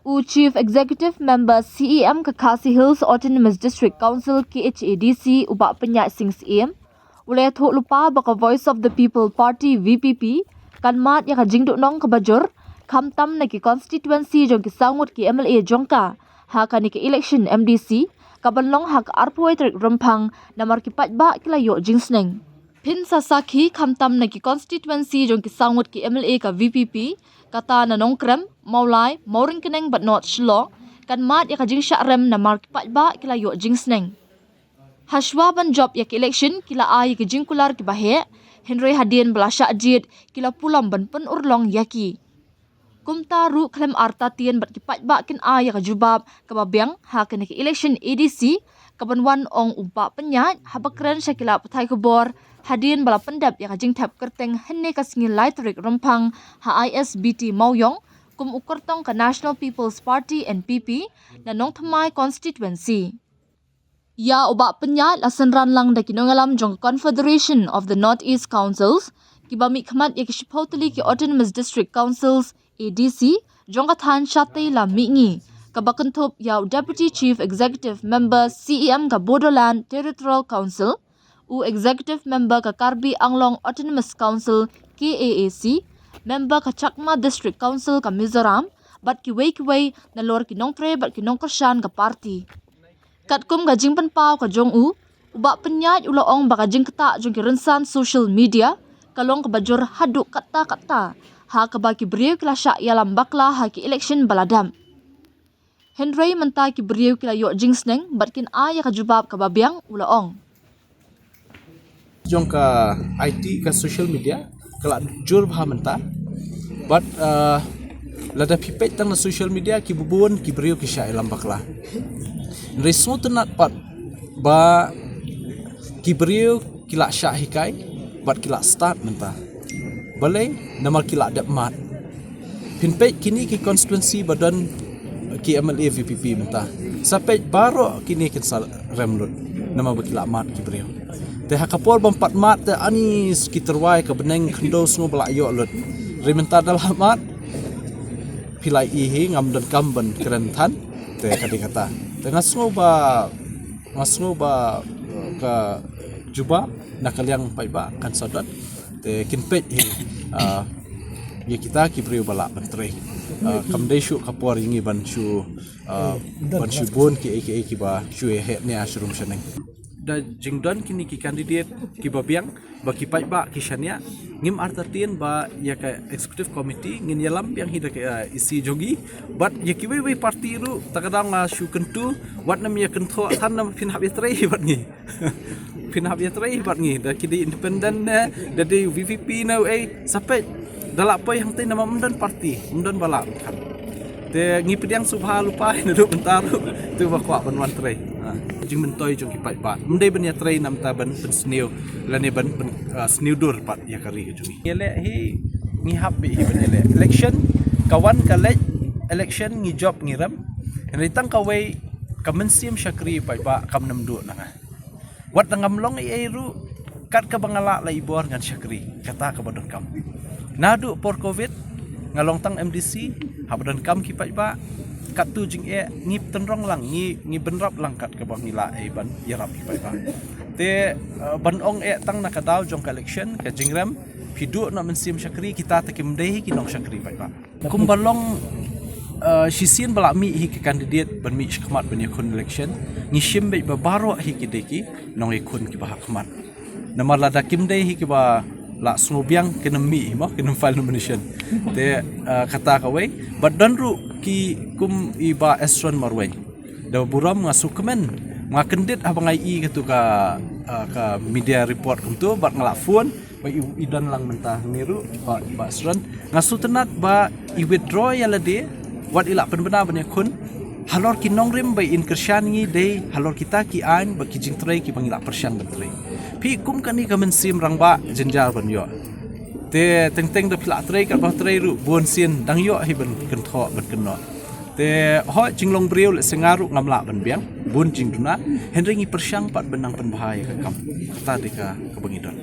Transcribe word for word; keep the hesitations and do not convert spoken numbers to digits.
U Chief Executive Member C E M ka Khasi Hills Autonomous District Council K H A D C u Bah Pyniaid Singh Syiem u la ïathuh lypa ba ka Voice of the People Party V P P kan mad ïa ka jingduhnong kaba jur khamtam na ki constituency jong ki saw ngut ki M L A jong ka ha kane ka election M D C kaban long ha ka arphew tarik Rymphang namar ki paidbah ki la ïoh jingsneng. Phin sa sakhi khamtam na ki constituency jong ki saw ngut ki M L A ka V P P, kata na Nongkrem, Mawlai, Mawryngkneng bad North Shillong kan mad ïa ka jingshah rem namar ki paidbah ki la ïoh jingsneng. Hashwa ban jop ïa ka election ki la ai ïa ki jingkular kiba heh, hynrei hadien ba la shah jied ki la pulom ban pynurlong ïa ki. Kumta ruh khlem artatien bad ki paidbah kin ai ïa ka jubab kaba biang ha kane ka election A D C kaban wan, ong u Bah Pyniaid haba kren sha ki lad pathai khubor hadien ba la pyndep ïa ka jingthep kyrteng hynne ka sngi lai tarik Rymphang ha I S B T Mawiong kum u kyrtong ka National People's Party, N P P, na Nongthymmai constituency. Ïa u Bah Pyniaid la synran lang da ki nongïalam jong ka Confederation of the North East Councils kiba mihkhmat ïa ki shiphew tylli ki Autonomous District Councils, A D C, jong ka thaiñ shatei la mihngi, kaba kynthup ïa u Deputy Chief Executive Member C E M ka Bodoland Territorial Council, u Executive Member ka Karbi Anglong Autonomous Council, K A A C, Member ka Chakma District Council ka Mizoram bad kiwei kiwei nalor ki nongtrei bad ki nongkyrshan ka party. Katkum ka jingpynpaw ka jong u, u Bah Pyniaid u la ong ba ka jingktah jong ki rynsan social media ka long kaba jur haduh katta katta ha kaba ki briew ki la shah ïalam bakla ha ki election ba la dep. Hynrei mynta ki briew ki la ïoh jingsneng bad kin ai ïa ka jubab kaba biang, u la ong. Jong ka I T, ka social media ka la jur bha mynta. Bad, uh, lada phi peit tang na social media ki bun ki briew ki shah ïalam bakla. Hynrei sngewtynnat pat ba ki briew ki la shah hikai bad ki la start mynta. Balei? Namar ki la dep mad. Phin peit kine ki constituency ba don ki M L A V P P mynta, sa peit baroh kine kin sa rem lut namar ba ki la mad ki briew. Te ha ka por bym pat mad te ani ki tyrwa ka bneng khyndew sngew ba la ïoh lut. Hynrei mynta da la mad, phi la ïohi ngam donkam ban kren than. Te ka dei kata. Te nga sngew ba, nga sngew ba, uh, ka jubab na ka liang paidbah kan sa don. Te kin peit hi, uh, ïa kita ki briew ba lah ban trei. Uh, kam dei shuh ka por ïa ngi ban shu, uh, ban shu bun kiei kiei kiba shu ïa heh nia sha rum sha neng. Da jingdon kine ki candidate kiba biang ba ki paidbah ki shaniah, ngim artatien ba ïa ka executive committee ngin ïalam biang hi da ka, uh, E C jong ngi. Bad ïa kiwei wei party ruh, ta ka daw nga shu kyntu, wat nym ïa kynthoh than namar phin hap ïa trei hi bad ngi. Phin hap ïa trei hi bad ngi, da ki dei independent ne, da dei V P P ne ei, sa peit. Da lah poi hangtei namar ym don party, ym don ba lah khan. Te ngi pdiang sngewbha lypa hi naduh mynta ruh, to ba kwah ban wan trei. Ha. Jingmyntoi jong ki paidbah ym dei ban ïa trei namar ban pynsniew lane ban pyn, ah, sniew dur pat ïa ka ri ka jong ngi. Ngi leh hi, ngi hap beit hi ban ïa leh. Election ka wan ka leit, election ngi jop ngi rem. Hynrei tang kawei, ka mynsiem shakri paidbah kam nym duh na nga. Wat da ngam long ei ei ruh, kat kaba nga lah la i bor ngan shakri, kata kaba donkam. Naduh por covid nga long tang M D C, haba donkam ki paidbah, katto jingeh ngi tynrong lang, ngi, ngi bynrap lang kat kaba ngi lah ei ban ïarap ki paidbah. Te, eh, ban ong eh tang na ka daw jong ka election, ka jingrem, phi duh na mynsiem shakri, kita te kim dei hi ki nongshakri paidbah. Kumba long, eh, shisien ba lah mih hi ki candidate ban mih shakhmat ban ïakhun election, ngi shim beit ba baroh hi ki dei ki nongïakhun kiba ha khmat. Namar lada kim dei hi kiba lah sngewbiang kin ym mih hi mo, kin ym file nomination. Te, eh, kata kawei, bad don ruh ki kum i Bah Esron Marwein. Da burom nga sngewkmen, nga kyndit haba nga ïohi katu ka, ah, ka media report kumtu, bad nga lah phone, ba i, i don lang mynta hangne ruh, Bah, Bah Esron. Nga sngewtynnat ba i withdraw ïa lade, wat i lah pynbna ban ïakhun, halor ki nongrim ba in kyrshan ngi dei, halor kita ki aiñ, bad ki jingtrei kiba ngi lah pyrshang ban trei. Phi kum kane ka mynsiem rangbah jynjar ban ïoh. Te teng teng da phi lah trei katba trei ruh, bun sien dang ïoh hi ban kynthoh ban kynnoh. Te hooid jinglong briew lehse nga ruh ngam lah ban biang, bun jingduna, hynrei ngi pyrshang pat ban nang pynbha ïa ka kam. Kata dei ka, kaba ngi don.